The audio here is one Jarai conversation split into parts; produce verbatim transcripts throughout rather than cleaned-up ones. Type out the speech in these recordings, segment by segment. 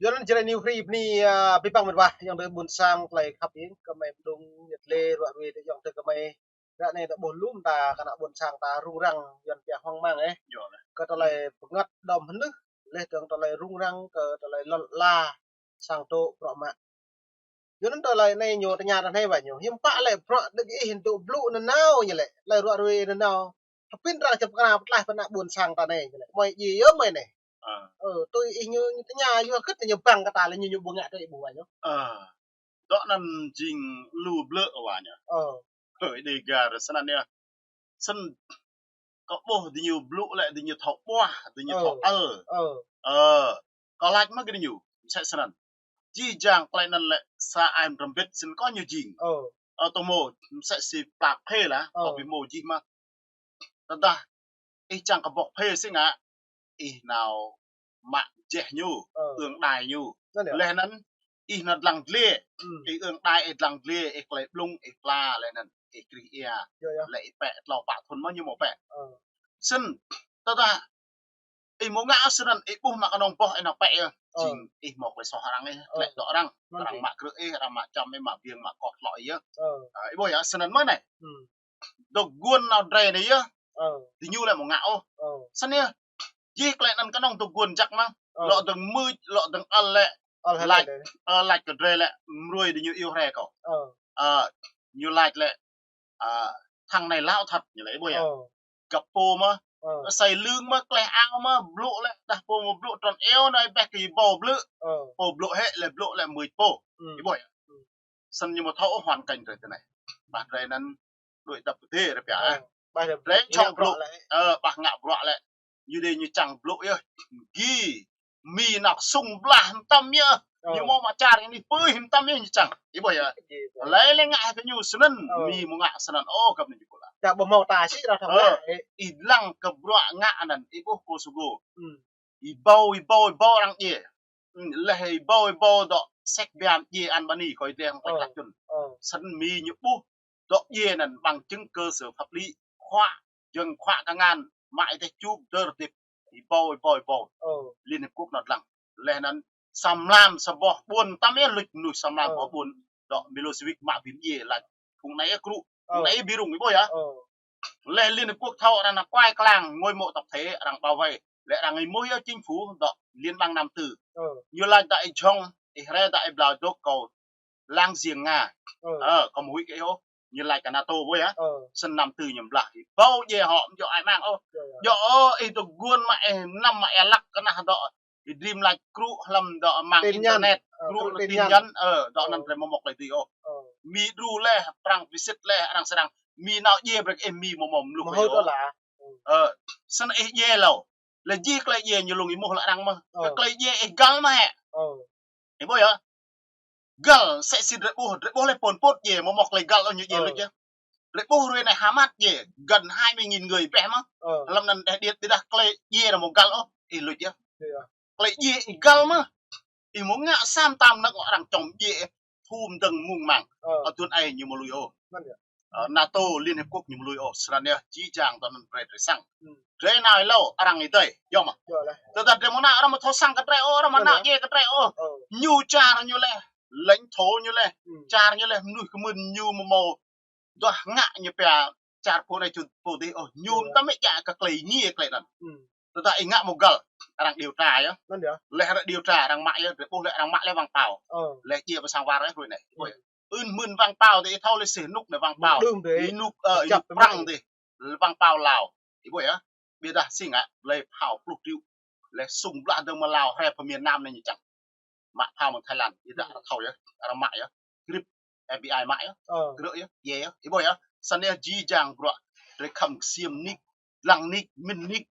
Yua anŭn Jrai New Free bơni, ah, abih bang met wa, ayŏng adơi ƀuôn sang tơlơi khăp ing, kơmơi mơđung, ñĕt lĕ, ruă ruê, ayŏng adơi kơmơi. Ră anai ta ƀuh lŏm ta, kơ ană ƀuôn sang ta rŭng răng, Yuan pia hoang mang, eh. Yua anŭn. Kơ tơlơi bơngăt đom hơnưh, leh dơ̆ng tơlơi rŭng răng, kơ tơlơi lŏn ala, sang tŏ, bruă mă. Yua anŭn tơlơi anai ñu tơña ta anai wa ñu. Hiư̆m pă lĕ bruă đĭ ih hơntu blŭ nanao ñu lĕ. Lĕ ruă ruê nanao. Hơpĭn ră čơp kơna pơtlaih pơ ană ƀuôn sang ta anai ñu lĕ. Mơi ji yơh mơi anai. Ơ, tui ih ñu, ñu tơña yua hơget ñu bang kơ ta lĕ ñu, ñu ƀu ngă tui ih ƀu wa ñu. Dŏ anŭn jing lu blơ̆ wa ñu. Ơ. Ơi, Dega rơ snăn yơh. Snăn kơ ƀuh diñu blŭ lĕ diñu thâo ƀuah, diñu thâo ăl. Ơ. Kơ lač mă kơ diñu, msĕ snăn. Jih jang tơlơi anŭn lĕ sa ai mrăm bĭt snăn kơ ñu jing. Ơ, tơmo, msĕ si pla phê lah, kơ bi mô jih mă. Tơdah ih čang kơ bŏk phê si ngă, ih nao mă jeh ñu, ương đai ñu. Leh anŭn ih nao dlăng dliê, ih ương đai ih dlăng dliê, ih klei blŭng, ih pla, leh anŭn ih krih ia. Leh ih pĕ tlâo pă thŭn mơ̆ ñu mơ̆ pĕ. Snăn, tơdah ih mơ̆ ngă snăn, ih ƀuh mă kơnơ̆ng boh ih nao pĕ yơh. Jing ih mơ̆ klei soh arăng ih, klei dŏ arăng, arăng mă krư̆ ih, arăng mă čăm ih, mă biêng, mă koh tlŏ ih yơh. Ih ƀuh yơh, snăn mơ̆ anai. Dŏ guôn nao drei anai yơh. Diñu lĕ mơ̆ ngă ôh. Snăn yơh. Jih klei anŭn kơnơ̆ng dŏ guôn jăk mơ̆. Lŏ dơ̆ng mưč, lŏ dơ̆ng ăl lĕ. Lač, ơ, lač kơ drei lĕ, mrui diñu iâu hre kâo. Ơ, ñu lač lĕ, ơ, thăng này láo thật, ñu lĕ ih ƀuh yơh. Găp pô mơ̆. Asei lưng mơ̆, kleh ao mơ̆, blŭ lĕ, dah pô mơ̆ blŭ trŭn iâu nao ih ƀĕ kơ ih ƀâo blŭ. Pô blŭ hĕ lĕ blŭ lĕ mưč pô. Ih ƀuh yơh. Snăn ñu mơ̆ thâo ôh hoàn cảnh drei tơ anai. Bah drei anŭn đuaĭ dăp kơdê ră pia, eh. Drei čŏk blŭ, ơ, bah ngă bruă lĕ. Ñu dê ñu čang blŭ yơh. Gi, mi nao sung blah hơmtăm yơh. Ñu mơ̆ mă čar ñu pưi hơmtăm yơh ñu čang. Ih ƀuh yơh. Lei lĕ ngă hĭ kơ ñu snăn, mi mơ̆ ngă snăn. Ơ, găp anai ñu pơla. Ih dlăng kơ bruă ngă anŭn, ih ƀuh kơ su gô. Ih ƀâo, ih ƀâo, ih ƀâo arăng djiê. Leh ih ƀâo, ih ƀâo dŏ sek biă djiê ăn bơni kơ ih dlăng klei klah čŭn. Snăn mi ñu ƀuh dŏ djiê anŭn bằng chứng cơ sở pháp lý, khua, jơ̆ng khua kơ ngăn, mă ih tĕh čŭk dơr dĭp, ih ƀâo, ih ƀâo, ih ƀâo. Liên Hiệp Quốc nao dlăng. Leh anŭn sa mlam sa boh ƀuôn, hơmtăm yơh luč mơnuih sa mlam boh ƀuôn, dŏ Milosevic mă bim djiê lač. Phung anai yơh krŭ, phung anai yơh bi rŭng, ih ƀuh yơh. Leh Liên Hiệp Quốc thâo arăng nao kuai klang, ngôi mộ tập thể arăng bảo vệ. Lĕ arăng ih mơ̆ yơh chính phủ dŏ Liên bang Nam Tư. Ñu lač dă ih jhŏng, ih hre dă ih blao dŏ kâo láng giềng Nga. Ơ, kâo mơ̆ huĭ kơ ih ôh. Ñu lač kơ NATO ƀuh yơh. Snăn Nam Tư ñu blah. Ih ƀâo djiê hŏ, mjŏ ai mang ôh. Djŏ ôh, ih dŏ guôn mă ih năm mă ih lăk kơ nah dŏ. Ih dream lač krŭ hlăm dŏ mạng internet, krŭ tin nhắn, ơ, dŏ anŭn drei mơ̆ mŏk lĕ dih ôh. Mi đru leh, prăng visit leh, arăng srăng. Mi nao djiê brek ih mi mơ̆ mơ̆ mluk ôh. Ơ, snăn ih djiê hlâo. Lĕ jih klei djiê ñu lŏng ih mơ̆ lĕ arăng mơ̆. Klei djiê ih găl mơ̆ hĕ. Ih ƀuh yơh. Găl, msĕ si drei ƀuh, drei ƀuh lĕ Pol Pot djiê, mơ̆ mŏk klei găl ôh ñu djiê luč yơh. Drei ƀuh ruê anai Hamas djiê, gần hai mươi nghìn người ƀĕ mơ̆. Hlăm anŭn đeh điêt ƀiădah klei djiê anŭn mơ̆ găl ôh, ih luč yơh. Klei djiê ih găl mơ̆. Ih mơ̆ ngă sa mtam năk arăng čŏng djiê, thum dơ̆ng mung mang. Aduôn ai ñu mơ̆ lui ôh. Ơ, NATO, Liên Hiệp Quốc ñu mơ̆ lui ôh, snăn yơh, jih jang dŏ anŭn brei drei săng. Drei nao hlâo, arăng ih dei, yơh mơ̆. Tơdah drei mơ̆ nao, arăng mơ̆ thâo săng kơ drei ôh, arăng mơ̆ nao djiê kơ drei ôh. Ñu čar ñu leh, lãnh thổ ñu leh, čar ñu leh, mơnuih kơmĭn ñu mơ̆ mâo duah ngă ñu pia čar pô anai čun pô dih ôh, ñu hơmtăm mĕ djă kơ klei ngiê klei anŭn. Tơdah ih ngă mơ̆ găl, arăng điều tra yơh. Leh arăng điều tra, arăng mă yơh, drei ƀuh lĕ arăng mă lĕ vang pao. Leh djiê pơ sang war yơh ruê anai. Ưn mưn vang pao dih, ih thâo lĕ si hnŭk anai vang pao. Ih hnŭk, ơ, ih hnŭk prăng dih, vang pao Lào. Ih ƀuh yơh. Ƀiădah si ngă, blei phao pluh triệu. Leh sung blah dơ̆ng mơ̆ Lào, hre pơ miền Nam anai ñu čang. Mă phao mơ̆ng Thái Lan, ih dah arăng thâo yơh, arăng mă yơh. Grip FBI mă yơh. Krư̆ yơh, djiê yơh. Ih ƀuh yơh. Snăn yơh jih jang bruă. Drei khăm ksiêm nik, dlăng nik, mĭn nik.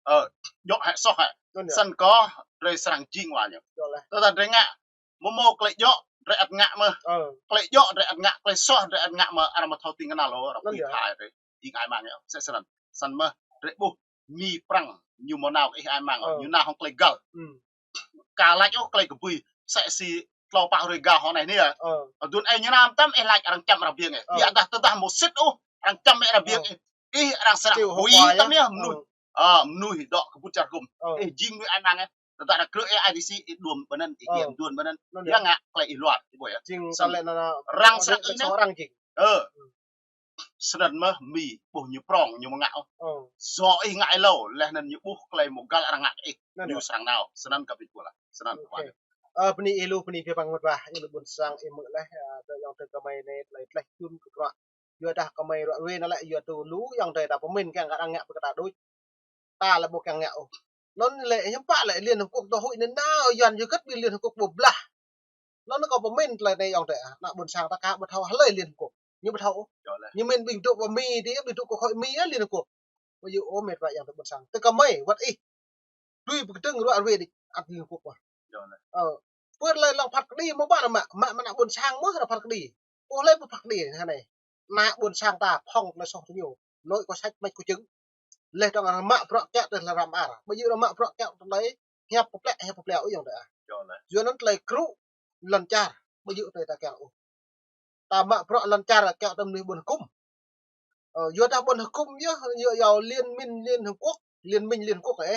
Ơ, djŏ hĕ soh hĕ. Snăn kơ drei srăng jing wa ñu. Tơdah drei ngă, mơ̆ mâo klei djŏ, drei ăt ngă mơ̆. Klei djŏ, drei ăt ngă, klei soh, drei ăt ngă mơ̆, arăng mơ̆ thâo ting kơnăl ôh, arăng pui phai drei. Jing ai mang yơh, msĕ snăn. Snăn mơ̆, drei ƀuh, mi prăng, ñu mơ̆ nao kơ ih ai mang, ñu nao hŏng klei găl. Ka lač ôh klei kơ bui, msĕ si tlâo pă hruê gao hŏng anai anai yơh. Aduôn ai ñu nao hơmtăm, ih lač arăng čăm arăng biêng ih. Ƀiădah tơdah mơ̆ sĭt ôh, arăng čăm arăng biêng ih. Ih arăng srăng huĭ hơmtăm yơh, mơnuih. Ơ, mơnuih dŏ kơ ƀut čar gŭm. Ih jing mơnuih ai mang yơh. Tơdah arăng krư̆ ih, ai tơ si ih đuôm ƀơi anŭn, ih kiăng đuôm ƀơi anŭn. Anŭn yơh. Yua ngă tơlơi ih luar, ih ƀuh yơh. Jing samơ̆ lĕ anŭn, arăng srăng ih nao. Arăng jing. Ơ. Snăn mơ̆ Mi ƀuh ñu prŏng, ñu mơ̆ ngă ôh. Ơ. Yua ih ngă ih hlâo, laih anŭn ñu ƀuh tơlơi mơ̆ găl arăng ngă kơ ih. Anŭn yơh. Ñu srăng nao, snăn kơ ƀing ƀuh lah. Snăn. Ôkê. Ơ, bơni ih lu, bơni biă mă mơ̆ wa, ih lu ƀuôn sang ih mơ̆ laih, ơ, tơ ayŏng adơi gơmơi anai, tơlơi tlaih čun kơ bruă. Yua dah gơmơi ruă ruê anŭn lĕ, yua tui lu ayŏng adơi ta pơmĭn kiăng arăng ngă brơi kơ ta đôč. Ta lĕ ƀu kiăng ngă ôh. Anŭn lĕ hiư̆m pă lĕ Liên Hợp Quốc tơ huĭ anŭn nao Yuan yua hơget ƀing Liên Hợp Quốc ƀu blah. Anŭn kâo pơmĭn tơlơi anai ayŏng adơi ah. Ană ƀuôn sang ta aka ƀu thâo hlơi Liên Hợp Quốc. Ñu ƀu thâo ôh. Yơh lĕ. Ñu mĭn ƀing dŏ pơ Mi dih, ƀing dŏ kơ khối Mi ah Liên Hợp Quốc. Ƀu djơ̆ ôh met wa ayŏng adơi ƀuôn sang. Tơ gơmơi, wơ̆t ih. Tui pơkơdơ̆ng ruă ruê đĭ ăt Liên Hợp Quốc mơ̆n. Yơh lĕ. Ơ. Pơ tơlơi lăng phat kơđi mơ̆ ƀă mă, mă mă ană ƀuôn sang mơ̆ ră phat kơđi. Ôh lĕ pơ phat kơđi hă anai. Ană ƀuôn sang ta phŏng tơlơi soh tơ ñu. Lơi kơ săč mĕč kơ čưng. Laih dơ̆ng arăng mă bruă kiăng tơ lăm răm ar. Ƀu djơ̆ arăng mă bruă kiăng tơlơi hiăp pơplĕ, hiăp pơplĕ ôh ayŏng adơi ah. Yơh lĕ. Yua anŭn tơlơi krŭ lŏn čar. Ƀu djơ̆ tơlơi ta kiăng ôh. Ta mă bruă lŏn čar kiăng tơ mơnuih ƀôn hơkŭm. Ơ, yua dah ƀôn hơkŭm yơh, yua yua Liên minh Liên Hợp Quốc, Liên minh Liên Hợp Quốc ơ.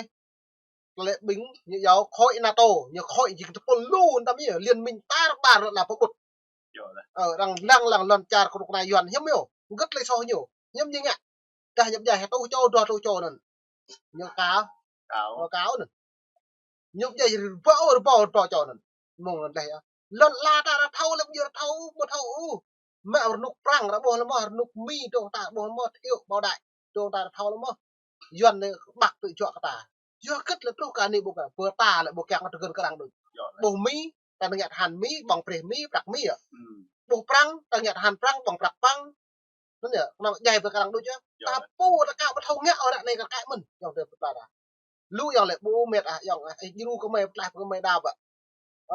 Tơlơi ƀing, yua yua khối NATO, yua khối jing tơpul lu tam yơh, Liên minh tar ƀar lŏn la pơƀut. Yơh lĕ. Ơ, arăng lăng lăng lŏn čar kơ rŭk anai Yuan hiư̆m yơh, hơget tơlơi soh ñu, hiư̆m ñu ngă. Dah ñu pơdjai hơtuh čô, dua hơtuh čô anŭn. Ñu kâo. Kâo. Ơ, kâo anŭn. Ñu pơdjai rơbâo, rơbâo, rơbâo čô anŭn. Mơ̆ng anŭn laih yơh. Lŏn la ta ră thâo lĕ ƀu djơ̆ ră thâo, ƀu thâo ôh. Mă rơnŭk Prăng ră ƀuh lĕ mơ̆, rơnŭk Mi dŏ ta ƀuh lĕ mơ̆, Thiệu Bảo Đại dŏ ta ră thâo lĕ mơ̆. Yuan anai ƀăk tơjuă kơ ta. Yua hơget lĕ truh kơ anai ƀu kiăng, pơ ta lĕ ƀu kiăng tơgơ̆n kơ arăng đôč. Yơh lĕ. Ƀuh Mi, ta ngă tơhan Mi, ƀơ̆ng preh Mi, prăk Mi yơh. Hmm. Ƀuh Prăng, ta ngă tơhan Prăng, ƀơ̆ng prăk Prăng. Anŭn yơh, kơnơ̆ng djai brơi kơ arăng đôč yơh. Yơh lĕ. Ta pô ta aka ƀu thâo ngă ôh ră anai kơ kơ mơ̆n, ayŏng adơi pơtla ta. Lu ayŏng lĕ ƀu met ah, ayŏng ah, ih djru gơmơi pơtlaih brơi gơmơi đa ƀă.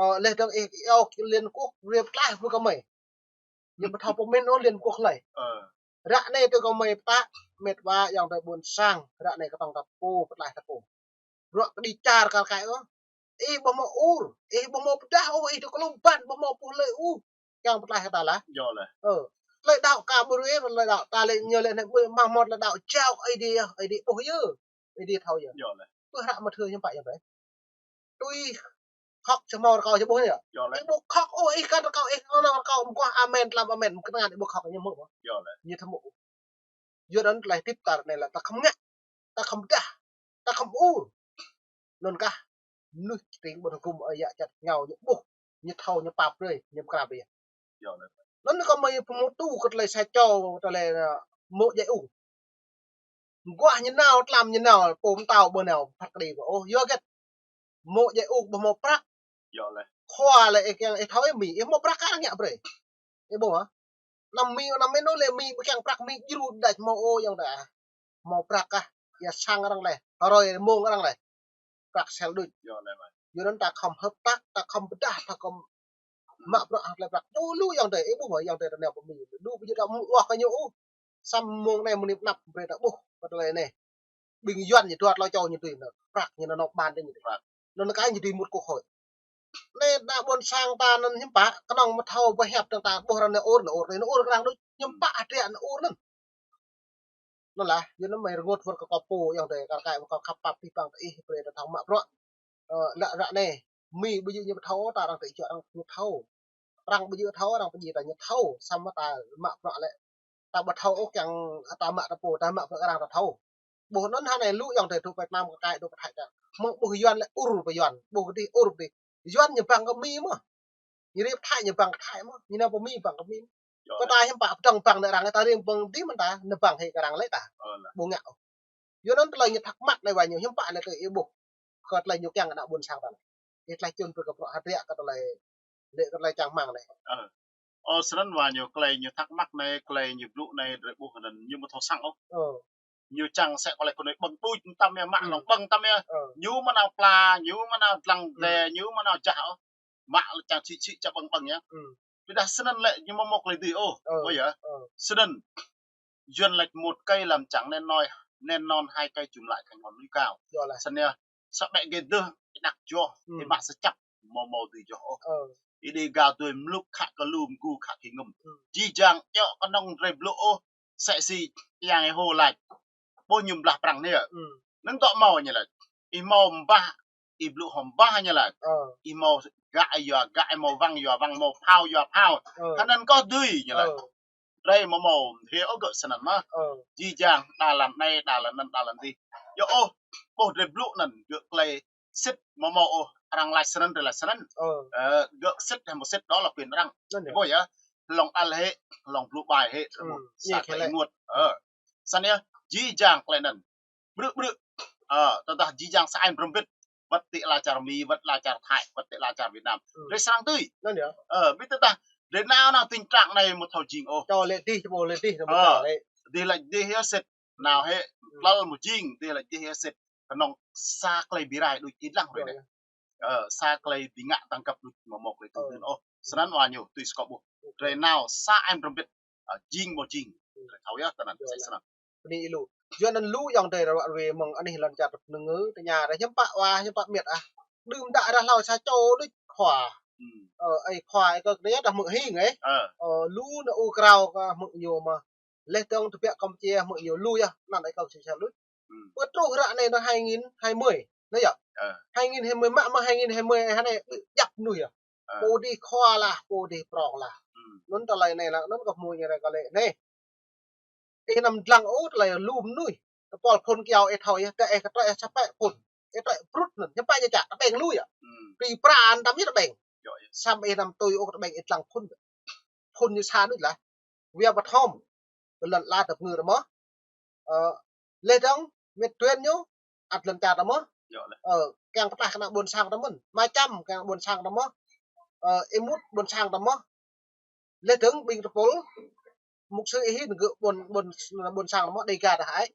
Ơ, laih dơ̆ng ih iâu Liên Quốc brơi pơtlaih brơi gơmơi. Ñu ƀu thâo pơmĭn ôh Liên Quốc hlơi. Ơ. Ră anai tơ gơmơi pơtă, met wa ayŏng adơi ƀuôn sang, ră anai kơtơ̆ng ta pô pơtlaih ta pô. Bruă kơđi čar kar kaĭ ôh. Ih ƀu hmâo ur, ih ƀu hmâo pơdah ôh, ih dŏ kơ lŏm ban, ƀu hmâo pô hlơi ôh. Kiăng pơtlaih ta lah. Yơh lĕ. Ơ. Tơlơi đaŏ ka ƀu ruê, tơlơi đaŏ ta lĕ ñu lĕ anai ƀu hmâo hmâo tơlơi đaŏ jao Ơi Adai, Ơi Adai ƀuh yơh. Ơi Adai thâo yơh. Yơh lĕ. Pơ hră mơthơ hiư̆m pă yơh ƀai. Tui khŏk či hmâo rơkâo či ƀuh yơh. Yơh lĕ. Ih ƀu khŏk ôh, ih kăn rơkâo, ih kăn rơkâo mơguah amen, tlam amen, mơ̆ng kơnang ih ƀu khŏk ñu hmâo. Yơh lĕ. Ñu thâo mơ̆. Yua anŭn tơlơi hơdip ta ră anai lĕ ta khŏm ngă, ta khŏm pơdah, ta khŏm ur. Anŭn kah mơnuih čơting ƀôn hơkŭm ơi yă čăt ngao ñu ƀuh, ñu thâo, ñu pap brơi, ñu pơkra brơi. Yơh lĕ. Anŭn kâo mơi pơmŭt tu kơ tơlơi sa čô, tơlơi, ơ, mô̆ djai ung. Mơguah ñu nao, tlam ñu nao, pô mơtao ƀu nao phat kơđi kơ ôh, yua hơget. Mô̆ djai ung ƀu hmâo prăk. Yơh lĕ. Khua lĕ ih kiăng ih thâo ih Mi, ih hmâo prăk kơ arăng ngă brơi. Ih ƀuh hă? Anăm Mi, anăm Mi anŭn lĕ Mi ƀu kiăng prăk Mi djru đač hmâo ôh ayŏng adơi ah. Hmâo prăk kah, ia sang arăng laih, hrơi mông arăng laih. Prăk sel đôč. Yơh lĕ ƀai. Yua anŭn ta khŏm hợp tác, ta khŏm pơdah, ta khŏm mă bruă hăng tơlơi prăk. Ƀu lu ayŏng adơi, ih ƀuh ayŏng adơi ta nao pơ Mi. Lu ƀu djơ̆ ta mŭt luah kơ ñu ôh. Samơ̆ mông anai mơ̆ng anai pơnăp brơi ta ƀuh kơ tơlơi anai. Ƀing Yuan ñu dua tlâo čô ñu tui anŭn. Prăk ñu nao nao ƀan tơ ñu tui. Prăk. Anŭn kah ñu tui mŭt kơ khối. Anai ană ƀuôn sang ta anŭn hiư̆m pă, kơnơ̆ng mơ̆ thâo ƀu hiăp dơ̆ng ta ƀuh arăng nao ur, nao ur, nao ur kơ arăng đôč, hiư̆m pă hơdră nao ur anŭn. Anŭn lah, yua anŭn mơi rơngot wơ̆t kơ kâo pô, ayŏng adơi, kar kaĭ wơ̆t kâo khăp pap abih bang tơ ih, brơi ta thâo mă bruă. Ơ, lă ră anai, Mi ƀu djơ̆ ñu ƀu thâo, ta arăng tơ čuă arăng ñu thâo. Prăng ƀu djơ̆ thâo, arăng pơdjai ta ñu thâo, samơ̆ ta mă bruă lĕ. Ta ƀu thâo ôh kiăng ta mă ta pô, ta mă bruă arăng ta thâo. Ƀuh anŭn hă anai lu ayŏng adơi dŏ pơ Việt Nam kar kaĭ dŏ pơ Thái ta. Mơ̆ng ƀuh Yuan lĕ ur pơ Yuan, ƀuh kơ dih ur pơ dih. Yuan ñu bang kơ Mi mơ̆n. Ñu rai pơ Thái ñu bang kơ Thái mơ̆n. Ñu nao pơ Mi bang kơ Mi mơ̆n. Yơh lĕ. Kơ ta hiư̆m pă pơdơ̆ng bang anai arăng, ta rai pơdơ̆ng dih mơ̆n ta, ñu bang hĭ kơ arăng lĕ ta. Ơ, lĕ. Ƀu ngă ôh. Yua anŭn tơlơi ñu thắc mắc anai wa ñu hiư̆m pă anai tơlơi ih ƀuh. Kơ tơlơi ñu kiăng kơ ană ƀuôn sang ta anai. Ih tlaih čun brơi kơ bruă hơdră kơ tơlơi, lĕ kơ tơlơi čang rơmang anai. Ơ. Ơ, snăn wa ñu tơlơi ñu thắc mắc anai, tơlơi ñu blŭ anai, drơi ƀuh anŭn ñu ƀu thâo săng ôh. Ơ. Ñu čang sĕ kơ lĕ kơ anai ƀơ̆ng đuč tam yơh, mă lŏng ƀơ̆ng tam yơh. Ơ. Ñu mơ̆ nao pla, ñu mơ̆ nao dlăng đe, ñu mơ̆ nao jah ôh. Mă lĕ čang čhĭ čhĭ čang ƀơ̆ng ƀơ̆ng yơh. Ƀiădah snăn lĕ ñu mơ̆ mâo tơlơi dưi ôh. Ơ. Ơ yơh. Ơ. Snăn. Yuan laĭ một cây làm chẳng nên nói, nên non hai cây chùm lại thành ngọn núi cao. Yơh lĕ. Snăn yơh, sa ƀĕ gơ̆ dơ̆, ih đăk joh, ih mă sa čăp, mâo mâo dưi joh ôh. Ơ. Ih đĭ gao tui mlŭk khă kơ lu mgu khă kơ ngŭm. Jih jang, yơh kơnơ̆ng drơi blŭ ôh, sĕ si, yang ih hô laĭ. Ƀuh ñu blah Prăng anai yơh. Anŭn dŏ mâo ñu laĭ. Ih mâo mbah ih blŭ hom bah ñu laĭ. Ih hmâo gak yua gak, ih hmâo wăng yua wăng, hmâo phao yua phao. Kơ anŭn kơh dưi ñu laĭ. Drơi hmâo hmâo hĭ ôh gơ̆ snăn mơ̆. Jih jang đa lăn anai, đa lăn anŭn, đa lăn adih. Yua ôh, ƀuh drơi blŭ anŭn gơ̆ tơlơi sĭt, hmâo hmâo ôh arăng laĭ snăn, drơi laĭ snăn. Ơ, gơ̆ sĭt, hmâo sĭt, đó là quyền arăng. Ƀuh yơh, hlŏng ăl hĭ, hlŏng blŭ ƀai hĭ, sa tơlơi ênguôt. Ơ, snăn yơh, jih jang tơlơi anŭn. Brư̆ brư̆. Ơ, tơdah jih jang sa ai mrơmbit, wơ̆t ti ala čar Mi, wơ̆t ala čar Thái, wơ̆t ti ala čar Việt Nam. Drơi srăng tui. Ơ, ƀiă tơdah drơi nao nao tình trạng anai hmâo thâo jing ôh. Čô lĕ dih, čô lĕ dih, ơ, dih laĭ dih yơh sĭt. Nao hĭ, tlăl hmâo jing, dih laĭ dih yơh sĭt. Kơnơ̆ng sa tơlơi bi rai đôč ih lăng hrơi anai. Ơ, sa tơlơi bi ngă tăng kăp đôč hmâo mơ̆ tơlơi tui tui ôh. Snăn wa ñu tui skop ƀuh. Drơi nao sa ai mrơmbit, ơ, jing hmâo jing. Drơi thâo yơh tơ anŭn, sĭt snăn. Bơni ih lu. Yua anŭn lu ayŏng adơi ruă ruê mơ̆ng anih lŏn čar tơpnơ̆ng ngơ, tơña rai hiư̆m pă wa, hiư̆m pă miet ah. Đưm đă rah hlâo sa čô đôč khua. Ơ, ơi khua ơi kơ kơnê dah hmư̆ hing ơi. Ơ, lu nao ur krao kơ hmư̆ ñu mơ̆. Leh dơ̆ng tơbiă Kampuchia hmư̆ ñu lu yơh, anăn ơi kơ sĭt sel đôč. Pơ truh ră anai nao hai nghìn hai mươi, nao yơh. Hai nghìn hai mươi mă mă hai nghìn hai mươi anai djăp mơnuih yơh. Pô dih khua lah, pô dih prŏng lah. Anŭn tơlơi anai lah, anŭn kơ hmư̆ ñu rai kơ lĕ anai. Ih anăm dlăng ôh tơlơi lu mơnuih. Tơpul phŭn kiao ih thâo yơh, tơ ih kơtrơi ih čapĕ phŭn. Ih trơi brŭt anŭn, hiư̆m pă ñu čă, tơƀeng lu yơh. Tui pran tam yơh tơƀeng. Samơ̆ ih anăm tui ôh tơƀeng ih dlăng phŭn. Phŭn ñu sa đôč lah. Wia pơthom. Kơ lŏn ala tơpngư tơ mơ̆. Ơ, leh dơ̆ng, miet tuyên ñu, ăt lŏn čar tơ mơ̆. Ơ, kiăng pơtah kơ ană ƀôn sang tơ mơ̆n. Mă čăm kiăng ƀôn sang tơ mơ̆. Ơ, ih mŭt ƀôn sang tơ mơ̆. Leh dơ̆ng ƀing tơpul, mục sư ih hĭn gơ̆ ƀôn, ƀôn, ƀôn sang tơ mơ̆ Đêga tah ai.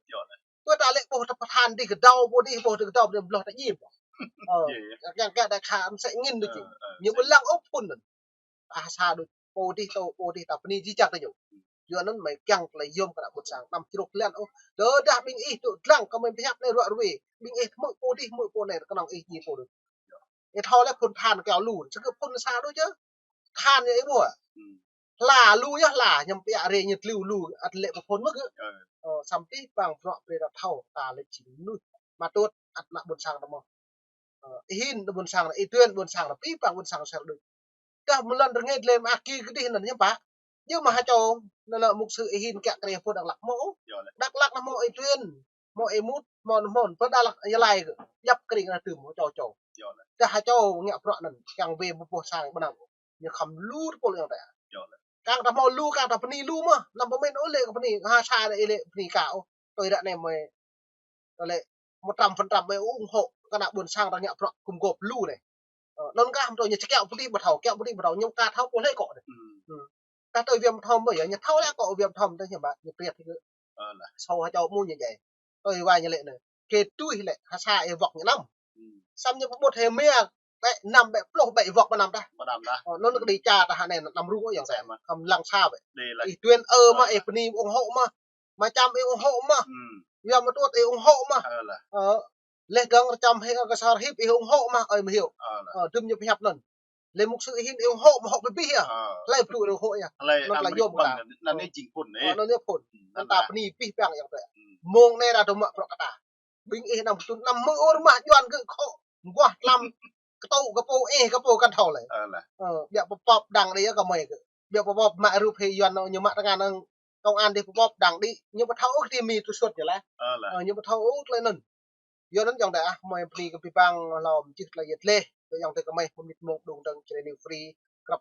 Pơ ta lĕ ƀuh ta pơthan dih kơdâo, ƀuh dih, ƀuh dih kơdâo, ƀuh dih bloh ta jim. Ơ, kiăng kiăng ta khă msĕ ngĭn đôč. Ñu ƀu lăng ôh phŭn anŭn. Ah, sa đôč, pô dih tơ, pô dih ta bơni jih jang tơ ñu. Yua anŭn mơi kiăng tơlơi yôm kơ ană ƀôn sang, anăm čruk lăn ôh. Tơdah ƀing ih tŭ dlăng kơ mơi pơhiăp anai ruă ruê. Ƀing ih hmư̆ pô dih, hmư̆ pô anai, kơnơ̆ng ih jing pô đôč. Ih thâo lĕ phŭn than kiao lu, sa kơ phŭn sa đôč yơh. Than ñu ih ƀuh. Hla lu yơh hla, ñăm pia rê ñu tliu lu, ăt lĕ pơphŭn mơ̆ gơ̆. Ơ, samơ̆ pih pang bruă brơi ta thâo, ta lĕ jing mơnuih. Mă tŭt ăt ană ƀôn sang tơ mơ̆. Ơ, ih hĭn ƀôn sang, ih tuyên ƀôn sang, pih pang ƀôn sang sel đôč. Tơdah mơ̆ lŏn rơngit lĕ mă aki kơdih anŭn hiư̆m pă. Yua mă ha čô, anŭn lĕ mục sư ih hĭn kiăng kơ rê phŭn Dak Lak mơ̆. Dak Lak anŭn mơ̆ ih tuyên, mơ̆ ih mŭt, mơ̆ anŭn mơ̆n, pơ Dak Lak Gia Lai kơ, djăp kơ ring anŭn tơm, čô čô. Tơdah ha čô ngă bruă anŭn, kiăng wê ƀu ƀuh sang ƀu năm. Ñu khăm lu tơpul ayŏng adơi. Kiăng ta hmâo lu, kiăng ta bơni lu mơ̆, anăm pơmĭn ôh lĕ kơ bơni, ha sa lĕ ih lĕ bơni ka ôh. Tui ră anai mơi Tơlơi một trăm phần trăm ih ủng hộ kơ ană ƀôn sang ta ngă bruă gum gôp lu anai. Ơ, anŭn kah mơ̆ tơ ñu čơkĕ pơdih ƀu thâo, kĕ pơdih ƀu thâo, ñu kah thâo pô lĕ kơ anai. Kah tui Việt Nam tơ yơh, ñu thâo lĕ kơ Việt Nam tơ ñu ƀă, ñu triệt kơ. Sâu ha čô mơ̆ ñu djai. Tui wa ñu lĕ anai. Kơ tui lĕ, ha sa ih wŏk ñu năm. Samơ̆ ñu pơƀut hĭ mia, ƀĕ năm ƀĕ pluh ƀĕ wŏk ƀơi năm tah. Ƀơi năm tah. Ơ, anŭn kơ đi ča tah anai năm rŭ yơh. Khăm lăng sa ƀĕ. Ih tuyên ơ mă, ih bơni ủng hộ mă. Mă čăm ih ủng hộ mă. Yua mă tŭt ih ủng hộ mă. Ơ, leh dơ̆ng rơčăm hĭ kơ Ksor Hip ih ủng hộ mă, ơi mơhiu. Ơ, tơm ñu pơhiăp anŭn. Leh mục sư ih hĭn ih ủng hộ mă hŏk pơpih yơh. Hlơi blŭ ih ủng hộ yơh. Anŭn lĕ yơh phŭn. Anŭn ta bơni pih păng yơh tơ. Mơ̆ng anai ră tơ mă bruă kơ ta. Ƀing ih năm tŭ năm mơ̆ ur mă juăn kơ khŏ. Mguah tlam. Kơtŭ kơ pô ih kơ pô kăn thâo lĕ. Ơ, biă pơpŏp đang đĭ yơh kơ mơi kơ. Biă pơpŏp mă rup hĭ juăn ñu mă tơngan công an dih pơpŏp đang đĭ, ñu ƀu thâo ôh kơ tơmi tŭ suôt ñu lĕ. Ơ, ñu ƀu thâo ôh tơlơi anŭn. Yua anŭn ayŏng adơi ah, mơi bơni kơ pih pang hlâo mơ̆ čih tơlơi yet leh. Ayŏng adơi kơ mơi pơmĭn mơ̆ng đung dơ̆ng Jrai New Free. Krăp.